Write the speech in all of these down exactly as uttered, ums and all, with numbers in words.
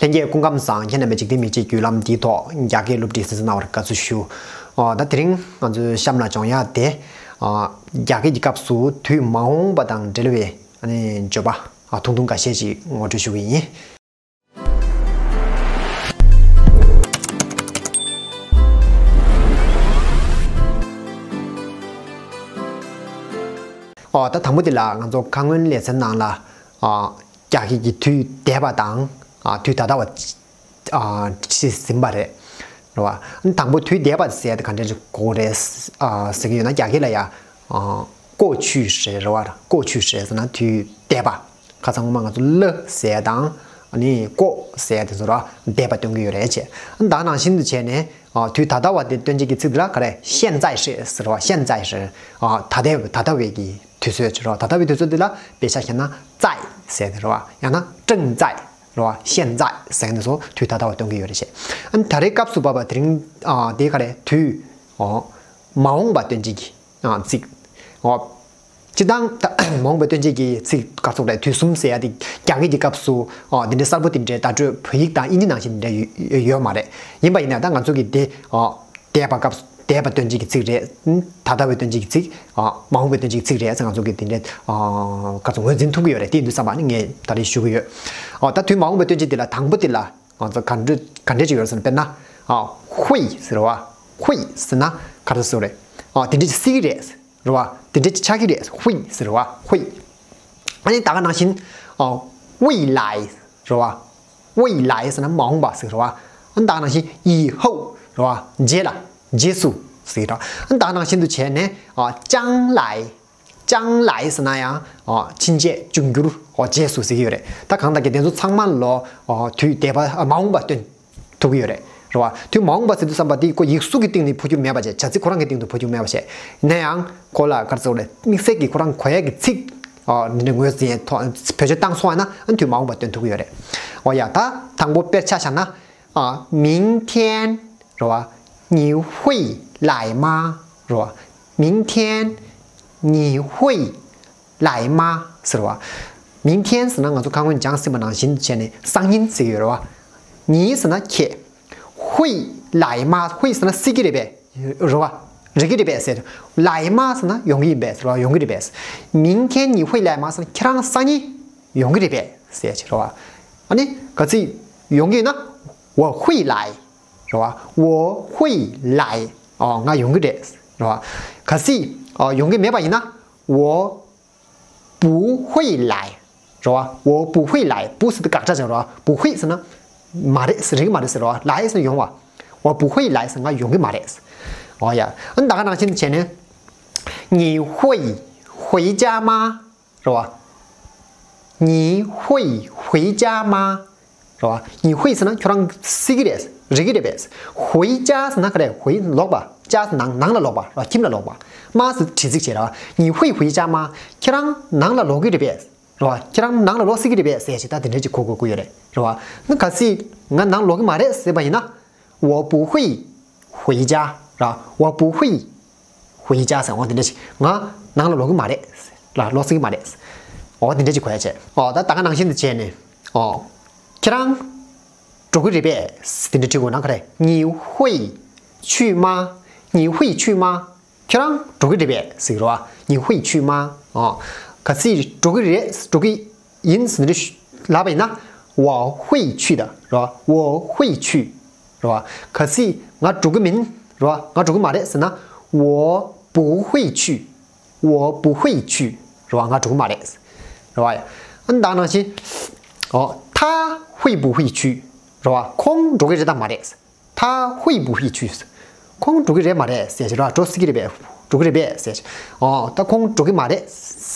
ལྷན་རྒྱས་སྐུ་ཁམས་བཟང་། ཁྱེད་རྣམ་པས་འཇིག་རྟེན་མི་ཚེའི་བརྒྱུད་ལམ་འདིའི་ཐོག་རྒྱ་སྐད་སློབ་ཁྲིད་གསན་གཟིགས་གནང་བར་དགའ་བསུ་ཞུ། ཨོ་ད་དེ་རིང་ང་ཚོའི་གཤམ་ལ་སྦྱོང་ཡག་དེ། ཨ་རྒྱ་སྐད་ཀྱི་སྐབས་སུ་དུས་མ་འོངས་པ་དང་འབྲེལ་བའི་ཨ་ནི་བརྗོད་པ་ཨ་ཐུང་ཐུང་འགའ་ཤས་ཅིག་ངོ་སྤྲོད་ཞུ་གི་ཡིན། ཨོ་ད་དང་པོ་དེ་ལ་ང་ཚོ་ཁ་སྔོན་ལེ་ཚན་ནང་ལ་ཨ་རྒྱ་སྐད་ཀྱི་དུས་འདས་པ་དང་ཨ་དུས་ད་ལྟ་བ་ཨ་ཅིག་ཟིན་པ་རེད། རེད་བ། དང་པོ་དུས་འདས་པ་ཟེར་ཡ་དེ་ག་འདྲ་ཞིག་གོ་རེད། ཨ་ཟེར་གྱི་ཡོད་ན་རྒྱ་སྐད་ལ་ཡ། ཨ་过去式རེད་བ། 过去式ཟེར་ན་དུས་འདས་པ། ཁ་སང་ངོ་མ་ང་ཚོ་ལ་ཟེར་ཡ་དང་ཨ་ནི་过ཟེར་ཡ་དེ་ཚོ་ར་འདས་པ་སྟོན་གྱི་ཡོད་རེད་ཅེས། ད་ག་ནང་བཞིན་དུ་བྱས་ནས་ཨ་དུས་ད་ལྟ་བ་དེ་སྟོན་བྱེད་ཀྱི་ཚིག་དེ་ལ་ག་རེ་现在式ཟེར་བ། 现在式ཨ་ད་ལྟའི་ད་ལྟ་བའི་གི་དུས་ཚོད་ཅིག་རེད་བ། ད་ལྟ་བའི་དུས་ཚོད་དེ་ལ་དཔེ་ཆ་བཞག་ན་在ཟེར་དེ་རེད་བ། ཡང་ན་正在རེད་བ། 现在ཟེར་ནས་སོ་དུས་ད་ལྟ་བ་སྟོན་གྱི་ཡོད་རེད་ཅེས། ཨ་ནི་ད་རེས་སྐབས་སུ་བབས་པ་དེ་རིང་ཨ་དེ་ག་རེ་དུས་ཨོ་མ་འོངས་པ་སྟོན་བྱེད་ཀྱི་ཨ་ཚིག་ཨོ་སྤྱིར་བཏང་ད་མ་འོངས་པ་སྟོན་བྱེད་ཀྱི་ཚིག་ག་ཚོད་རེད། དུས་གསུམ་ཟེར་ཡ་དེ་རྒྱ་སྐད་ཀྱི་སྐབས་སུ་ཨ་དེ་འདྲའི་གསལ་པོ་དེ་འདྲའི་བརྡ་སྤྲོད་བོད་ཡིག་དང་དབྱིན་ཇི་ནང་བཞིན་དེ་འདྲ་ཡོད་ཡོད་མ་རེད། ཡིན་པ་ཡིན་ན་ད་ང་ཚོ་གི་དེ་ཨ་འདས་པ་སྐབས་སུ་འདས་པ་སྟོན་བྱེད་ཀྱི་ཚིག་རེད། ད་ལྟ་བའི་སྟོན་བྱེད་ཀྱི་ཚིག་ཨ་མ་འོངས་པའི་སྟོན་བྱེད་ཀྱི་ཚིག་རེད་ཟེར་ང་ཚོ་གི་དེ་འདྲའི་ཨ་ག་ཚོད་ངོས་འཛིན་ཐུབ་ཀྱི་ཡོད་རེད། དེ་ཡིན་དུས་ཙམ་པ་ནི་ངས་ད་རེས་ཞུ་གི་ཡོད། ཨ་ད་དུས་མ་འོངས་པའི་སྟོན་བྱེད་དེ་ལ་དང་པོ་དེ་ལ་ང་ཚོ་ག་འདྲ་ག་འདྲ་ཅིག་ཡོད་རེད་ཟེར་ན། དཔེར་ན་ཨ་会ཟེར་བ། 会ཟེར་ན་ག་རེ་ཟེར་རེད། ཨ་དེ་འདྲ་ཅིག་སྲིད་ཀྱི་རེད། རེད་བ། དེ་འདྲ་ཅིག་ཆགས་ཀྱི་རེད། 会ཟེར་བ། 会ཨ་ནི་ད་ག་ནང་བཞིན་ཨ་未来རེད་བ། 未来ཟེར་ན་མ་འོངས་པ་ཟེར་རེད་བ། ཨ་ནི་ད་ག་ནང་བཞིན་以后རེད་བ། རྗེས་ལ། རྗེས་སུ་ཟེར་རེད། ཨ་ནི་ད་ག་ནང་བཞིན་དུ་བྱས་ནས་ཨ་将来། 将来ཟེར་ན་ཡང་ཨ་ཕྱིན་ཆད། འབྱུང་འགྱུར། ཨོ་རྗེས་སུ་ཟེར་གྱི་ཡོད་རེད། ད་གང་ལྟར་གྱི་དེ་ཚོ་ཚང་མ་ལོ་ཨོ་དུས་འདས་པ་ཨ་མ་འོངས་པ་སྟོན་ཐུབ་ཀྱི་ཡོད་རེད། རེད་བ། དུས་མ་འོངས་པ་ཟེར་དུས་ཙམ་པ་དེ་ཁོ་ཡིག་གཟུགས་ཀྱི་སྟེང་ནས་འཕོ་འགྱུར་མེད་པ་བྱས། བྱ་ཚིག་ཁོ་རང་གི་སྟེང་དུ་འཕོ་འགྱུར་མེད་པ་བྱས། ཡིན་ན་ཡང་ཁོ་ལ་ག་རེ་ཟེར་དགོས་རེད། དམིགས་བསལ་གྱི་ཁོ་རང་གོ་ཡ་གི་ཚིག་ཨོ་འདི་འདྲ་ངོས་འཛིན་ཐོག་བེད་སྤྱོད་བཏང་སོང་བ་ན་ཨ་དུས་མ་འོངས་པ་སྟོན་ཐུབ་ཀྱི་ཡོད་རེད། ཨོ་ཡ། ད་དང་པོ་དཔེར་ཆ་བཞག་ན། ཨ་明天རེད་བ། 你会来吗རེད་བ། 明天你会来吗ཟེར་བ། 明天ཟེར་ན་ང་ཚོ་ཁ་སྔོན་སྦྱངས་ཟིན་པ་ནང་བཞིན་བྱས་ནས་སང་ཉིན་ཟེར་གྱི་ཡོད་རེད་བ། 你ཟེར་ན་ཁྱེད། 会来吗། 会ཟེར་ན་སྲིད་ཀྱི་རེད་པས། རེད་བ། རེད་ཀྱི་རེད་པས་ཟེར། 来吗ཟེར་ན་ཡོང་གི་ཡིན་པས་ཟེར་བ། ཡོང་གི་རེད་པས། 明天你会来吗ཟེར་ན་ཁྱེད་རང་སང་ཉིན་ཡོང་གི་རེད་པས་ཟེར་གྱི་རེད་བ། ཨ་ནི་ག་ཚིག་ཡོང་གི་ཡོད་ན། 我会来རེད་བ། 我会来ཨོ་ང་ཡོང་གི་རེད་རེད་བ། གལ་སྲིད་ཨོ་ཡོང་གི་མེད་པ་ཡིན་ན། 我不会来རེད་བ། 我不会来། 不ཟེར་དུས་དགག་བྱ་བྱས་རེད་བ། 不会ཟེར་ན་མ་རེད་ཟེར། རེད་མ་རེད་ཟེར་རེད་བ། 来ཟེར་ན་ཡོང་བ། 我不会来ཟེར་ང་ཡོང་གི་མ་རེད། ཨོ་ཡ། ཨ་ནི་ད་ག་ནང་བཞིན་བྱས་ནས། 你会回家吗རེད་བ། 你会回家吗རེད་བ། 你会ཟེར་ན་ཁྱོད་རང་སྲིད་ཀྱི་རེད། རེད་ཀྱི་རེད་པས། 回家ཟེར་ན་ག་རེ། 回ལོག་པ། 家ཟེར་ནང་ནང་ལ་ལོག་པ་རེད་བ། ཁྱིམ་ལ་ལོག་པ། 吗ཟེར་དྲི་ཚིག་བྱས་རེད་བ། 你会回家吗ཁྱེད་རང་ནང་ལ་ལོག་གི་རེད་པས། རེད་བ། ཁྱེད་རང་ནང་ལ་ལོག་སྲིད་ཀྱི་རེད་པས་ཟེར་ཞིག་ད་དེ་འདྲས་ཅིག་གོ་དགོས་ཀྱི་ཡོད་རེད། རེད་བ། ཨ་ནི་གལ་སྲིད་ང་ནང་ལོག་གི་མ་རེད་ཟེར་བ་ཡིན་ན། 我不会回家ར། 我不会回家ཟེར་འོ་དེ་འདྲ་ཞིག་ང་ནང་ལ་ལོག་གི་མ་རེད། ལ་ལོག་སྲིད་ཀྱི་མ་རེད། འོ་དེ་འདྲ་ཞིག་གོ་ཡ་བྱས། འོ་ད་ད་ག་ནང་བཞིན་དུ་བྱས་ནས། འོ། ཁྱེད་རང་འགྲོ་གི་རེད་པས་དེ་འདྲ་དྲི་དགོས་ན་ག་རེ། 你会去吗你会去吗ཁྱེད་རང་འགྲོ་གི་རེད་པས་ཟེར་གྱི་རེད་བ། 你会去吗འོ། གལ་སྲིད་འགྲོ་གི་རེད། འགྲོ་གི་ཡིན་ཟེར་ནས་ལབ་པ་ཡིན་ན། 我会去的རེད་བ། 我会去རེད་བ། གལ་སྲིད་ང་འགྲོ་གི་མིན་རེད་བ། ང་འགྲོ་གི་མ་རེད་ཟེར་ན། 我不会去 我不会去རེད་བ། ང་འགྲོ་གི་མ་རེད། རེད་བ། ཨ་ནི་ད་ག་ནང་བཞིན། འོ། 他会不会去རེད་བ། ཁོང་འགྲོ་གི་རེད་དམ་མ་རེད། 他会不会去ཁོང་འགྲོ་གི་རེད་མ་རེད་ཟེར་གྱི་རེད་བ། འགྲོ་སྲིད་ཀྱི་རེད་པས། འགྲོ་གི་རེད་པས་ཟེར། འོ། ད་ཁོང་འགྲོ་གི་མ་རེད་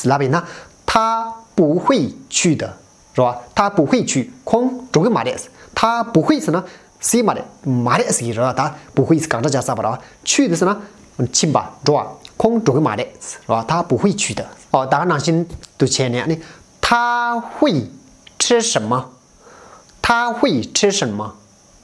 ལབ་པ་ཡིན་ན། 他不会去的རེད་བ། 他不会去ཁོང་འགྲོ་གི་མ་རེད། 他不会ཟེར་ན་སྲིད་མ་རེད། མ་རེད་ཟེར་གྱི་རེད་བ། 他不会ཟེར་དགག་བྱ་བྱ་ས་པ་རེད་བ། 去དེ་ཟེར་ན་ཕྱིན་པ་འགྲོ་བ། ཁོང་འགྲོ་གི་མ་རེད་རེད་བ། 他不会去的འོ། ད་ག་ནང་བཞིན་དུ་བྱས་ནས་ཨ་ནི། 他会吃什么 他会吃什么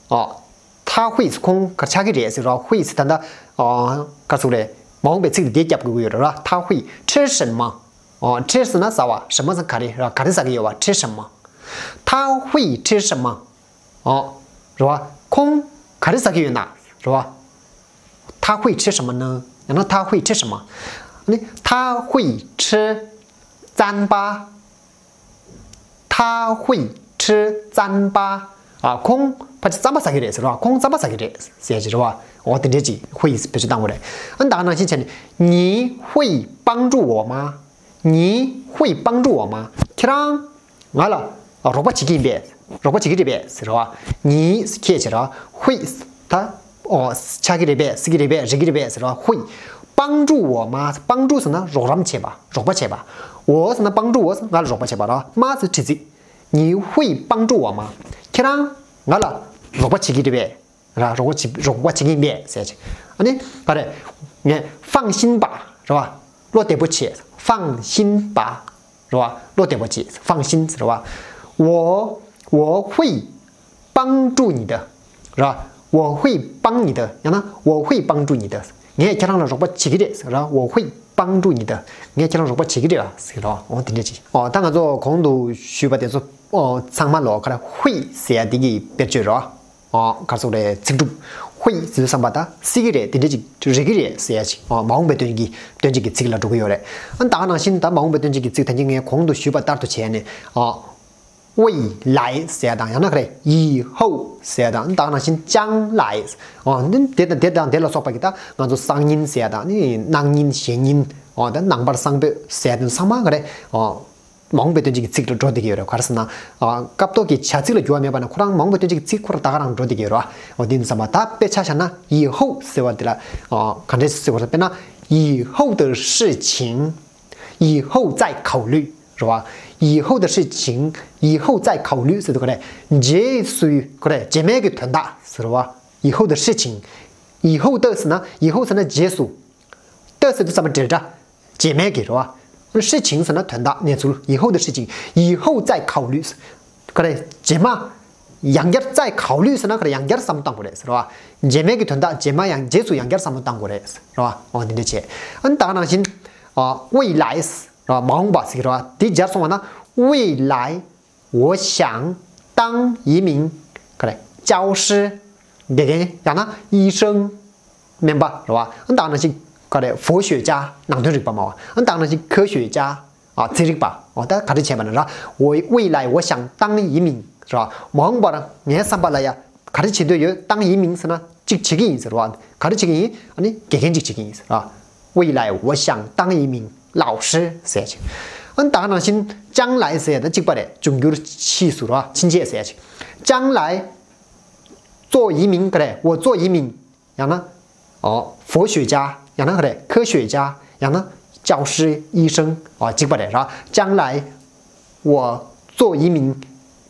འོ། 他会ཁོང་ག་ཆགས་ཀྱི་རེད་ཟེར་རོ། 会ད་ལྟ་འོ་ག་ཟེར་རེད། མ་འོངས་པའི་ཚིག་དེ་རྒྱབ་དགོས་ཀྱི་ཡོད་རེད་ར། 他会吃什么འོ། 吃ཟེར་ན་ཟ་བ། 什么ཟེར་ག་རེ་ར། ག་རེ་ཟ་གི་ཡོད་བ། 吃什么他会吃什么 ཨོ། རེད་བ། ཁོང་ག་རེ་ཟ་གི་ཡོད་ན། རེད་བ། 他会吃什么呢？ ཡང་ན 他会吃什么། ཨ་ནི་他会吃糌粑། 他会吃糌粑། ཨ། ཁོང་ཕལ་ཆེར་རྩམ་པ་ཟ་གི་རེད་ཟེར་བ། ཁོང་རྩམ་པ་ཟ་གི་རེད་ཟེར་གྱི་རེད་བ། འོ་དེ་འདྲས་ཅིག 会 བེད་སྤྱོད་བཏང་དགོས་རེད། ཨ། ད་ག་ནང་བཞིན་བྱས་ནས། 你会帮助我吗？ 你会帮助我吗？ ཁྱེད་རང་ང་ལ་རོགས་པ་བྱེད་ཀྱི་ཡིན་པས། རོགས་པ་བྱེད་ཀྱི་རེད་པས་ཟེར་བ། 你 ཁྱེད་ཟེར་བ། 会 ད། ཨོ། ཆགས་ཀྱི་རེད་པས། སྲིད་ཀྱི་རེད་པས། རེད་ཀྱི་རེད་པས་ཟེར་བ། 会། 帮助我吗། 帮助 ཟེར་ན་རོགས་རམ་བྱེད་པ། རོགས་པ་བྱེད་པ། 我 ཟེར་ན་帮助我 ཟེར་ན་ང་ལ་རོགས་པ་བྱེད་པ་ར། 吗 ཟེར་དྲི་ཚིག 你会帮助我吗། ཁྱེད་རང་ང་ལ་རོགས་པ་བྱེད་ཀྱི་རེད་པས། ར། རོགས་པ་བྱེད། རོགས་པ་བྱེད་ཀྱི་ཡིན་པས་ཟེར་ཅིག་ཨ་ནི་ག་རེ། ངས། 放心吧། རེད་བ། བློ་བདེ་པོ་བྱེད། 放心吧། རེད་བ། བློ་བདེ་པོ་བྱེད། 放心། རེད་བ། 我我会帮助你的། རེད་བ། 我会帮你的། ཡང་ན། 我会帮助你的། ངས་ཁྱེད་རང་ལ་རོགས་པ་བྱེད་ཀྱི་རེད། རེད་བ། 我会帮助你的། ངས་ཁྱེད་རང་ལ་རོགས་པ་བྱེད་ཀྱི་རེད་ཟེར་རོ། འོ་དེ་འདྲས་ཅིག་ཨོ། ད་ང་ཚོ་གོང་དུ་ཞུས་པ་དེ་ཚོ། ཨོ། ཚང་མ་ལོ་ག་རེ། 会 ཟེར་ཡ་དེ་གི་དཔེར་བརྗོད་རོ། ཨོ། ག་རེ་ཟེར་དགོས་རེད། ཚིག་གྲུབ། 会 ཟེར་དུས་ཙམ་པ་ད་སྲིད་ཀྱི་རེད། དེ་འདྲས་ཅིག་རེད་ཀྱི་རེད་ཟེར་ཡ་ཅིག་ཨོ། མ་འོངས་པའི་དོན་གྱི། དོན་གཅིག་གི་ཚིག་ལ་འགྲོ་གི་ཡོད་རེད། ཨ། ད་ག་ནང་བཞིན་ད་མ་འོངས་པའི་དོན་གཅིག་གི་ཚིག་ད་གིན་ངས་གོང་དུ་ཞུས་པ་ལྟར་དུ་བྱས་ནས། ཨོ། 未来 ཟེར་ཡ་དང་ཡང་ན་ག་རེ། 以后 ཟེར་ཡ་དང་ད་ག་ནང་བཞིན་将来། ཨོ། འདི་དེ་དང་དེ་དང་དེ་ལ་སོགས་པ་གི་ད་ང་ཚོ་སང་ཉིན་ཟེར་ཡ་དང་ནི་གནངས་ཉིན་གཞེས་ཉིན། ཨོ། ད་ནངས་པར་སང་ཕོད་ཟེར་ཡ་དེ་ཚང་མ་ག་རེ། ཨོ། མ་འོངས་པའི་དོན་གཅིག་གི་ཚིག་ལ་འགྲོ་བསྡད་ཀྱི་ཡོད་རེད། ག་རེ་ཟེར་ན། ཨ། སྐབས་ཐོག་གི་བྱ་ཚིག་ལ་འགྱུར་བ་མེད་པ་ན་ཁོ་རང་མ་འོངས་པའི་དོན་གཅིག་གི་ཚིག་ཁོ་རང་ད་ག་རང་འགྲོ་བསྡད་ཀྱི་ཡོད་རེད་བ། འོ་དེ་ཡིན་དུས་ཙམ་པ་ད་དཔེ་ཆ་བཞག་ན། 以后 ཟེར་བ་དེ་ལ། ཨ། ག་འདྲས་ཟེར་བ་ཟེར་དཔེར་ན། 以后的事情 以后再考虑 རེད་བ། 以后的事情 以后再考虑 ཟེར་དུས་ག་རེ། རྗེས་སུ་ག་རེ། རྗེས་མའི་གི་དོན་དག་ཟེར་བ། 以后的事情 以后的 ཟེར་ན། 以后 ཟེར་ན་རྗེས་སུ། 的 ཟེར་དུས་ཙམ་པ་འབྲེལ་སྒྲ། རྗེས་མའི་གི་རེད་བ། 事情 ཟེར་ན་དོན་དག་གནས་ཚུལ། 以后的事情 以后再考虑 ག་རེ། རྗེས་མ་ཡང་བསྐྱར། 再考虑 ཟེར་ན་ག་རེ། ཡང་བསྐྱར་བསམ་བློ་བཏང་དགོས་རེད་ཟེར་བ། རྗེས་མའི་གི་དོན་དག་རྗེས་མ་ཡང་། རྗེས་སུ་ཡང་བསྐྱར་བསམ་བློ་བཏང་དགོས་རེད་ཟེར་བ། འོ་དེ་འདྲ་བྱས། ཨ་ནི་ད་ག་ནང་བཞིན། ཨ། 未来 ཟེར་བ། མ་འོངས་པ་ཟེར་གི་རེད་བ། དེ་སྦྱར་སོང་བ་ན། 未来 我想当一名 ག་རེ། 教师 དགེ་རྒན། ཡང་ན་医生 སྨན་པ་རེད་བ། ཨ་ནི་ད་ག་ནང་བཞིན་ག་རེ། 佛学家 ནང་དོན་རིག་པ་སྨྲ་བ། ཨ་ནི་ད་ག་ནང་བཞིན་科学家 ཨ། ཚན་རིག་པ། འོ་ད་ག་རེ་བྱས་པ་ན་ར། 我未来我想当一名 རེད་བ། མ་འོངས་པར་ངའི་བསམ་པ་ལ་ཡ་ག་རེ་བྱེད་འདོད་ཡོད། 当一名 ཟེར་ན་གཅིག་བྱེད་ཀྱི་ཡིན་ཟེར་བ། ག་རེ་བྱེད་ཀྱི་ཡིན། ཨ་ནི་དགེ་རྒན་གཅིག་བྱེད་ཀྱི་ཡིན་ཟེར་བ། 未来我想当一名老师 ཟེར་ཅིག་ཨ་ནི་ད་ག་ནང་བཞིན་将来 ཟེར་ཡ་ད་གཅིག་པ་རེད། འབྱུང་འགྱུར་ཕྱིས་སུ་ར། ཕྱིན་ཆད་ཟེར་ཡ་ཅིག 将来做一名 ག་རེ། 我做一名 ཡང་ན། ཨོ། 佛学家 ཡང་ན་ག་རེ། 科学家 ཡང་ན་教师医生 ཨོ། གཅིག་པ་རེད་ར། 将来我做一名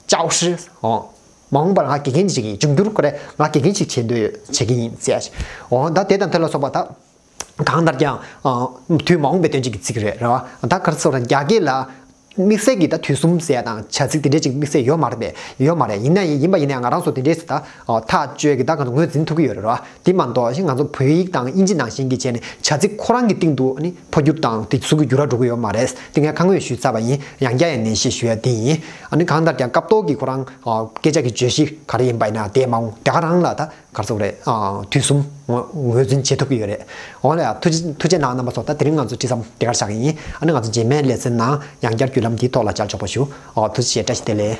教师 ཨོ། མ་འོངས་པར་ང་དགེ་རྒན་ཅིག་བྱེད་ཀྱི་ཡིན། འབྱུང་འགྱུར་ག་རེ། ང་དགེ་རྒན་ཅིག་བྱེད་འདོད་ཡོད། བྱེད་ཀྱི་ཡིན་ཟེར་ཡ་ཅིག་ཨོ། ད་དེ་དང་དེ་ལ་སོགས་པ་ད། གང་ལྟར་ཀྱང་། ཨ། དུས་མ་འོངས་པའི་དོན་གཅིག་གི་ཚིག་རེད་རེད་བ། ད་ག་རེ་ཟེར་རྒྱ་སྐད་ལ་དམིགས་བསལ་གྱི་ད་དུས་གསུམ་ཟེར་ཡ་དང་བྱ་ཚིག་དེ་འདྲས་ཅིག་དམིགས་བསལ་ཡོད་མ་རེད་པས། ཡོད་མ་རེད། ཡིན་ན་ཡིན། ཡིན་པ་ཡིན་ན་ཡང་ང་རང་ཚོ་དེ་འདྲས་སུ་ད། ཨ། ཐག་གཅོད་ཀྱི་ད་གང་ཚོ་ངོས་འཛིན་ཐུབ་ཀྱི་ཡོད་རེད་རེད་བ། དེ་མ་གཏོགས་ང་ཚོ་བོད་ཡིག་དང་དབྱིན་ཇི་ནང་བཞིན་གྱི་བྱས་ནས་བྱ་ཚིག་ཁོ་རང་གི་སྟེང་དུ་ཨ་ནི་འཕོ་འགྱུར་དང་དེ་ཚོ་གི་འགྱུར་བ་འགྲོ་གི་ཡོད་མ་རེད། དེ་ངས་ཁ་སྔོན་ཞུས་ཚར་བ་ཡིན། ཡང་བསྐྱར་ཡང་ནན་བཤད་ཞུ་ཡ་དེ་ཡིན། ཨ་ནི་གང་ལྟར་ཀྱང་སྐབས་ཐོག་གི་ཁོ་རང་། ཨ། སྐད་ཆ་གི་བརྗོད་གཞི་ག་རེ་ཡིན་པ་ཡིན་ན་དེ་མ་འོངས་དེ་ག་རང་ལ་ད། ག་རེ་ཟེར་དགོས་རེད། ཨ། དུས་གསུམ་ངོས་ངོས་འཛིན་བྱེད་ཐུབ་ཀྱི་ཡོད་རེད། འོ་ལ་ཡ། ཐུགས་རྗེ་ཐུགས་རྗེ་གནང་རྣམ་པ་ཚོ། ད་དེ་རིང་ང་ཚོ་དྲི་ཟམ་དེ་གར་བཞག་གི་ཡིན། ཨ་ནི་ང་ཚོ་རྗེས་མའི་ལེ་ཚན་ནང་ཡང་བསྐྱར་བརྒྱུད་ལམ་འདིའི་ཐོག་ལ་མཇལ་ཆོག་པ་ཞུ། ཨོ། ཐུགས་རྗེ་ཆེ། བཀྲ་ཤིས་བདེ་ལེགས།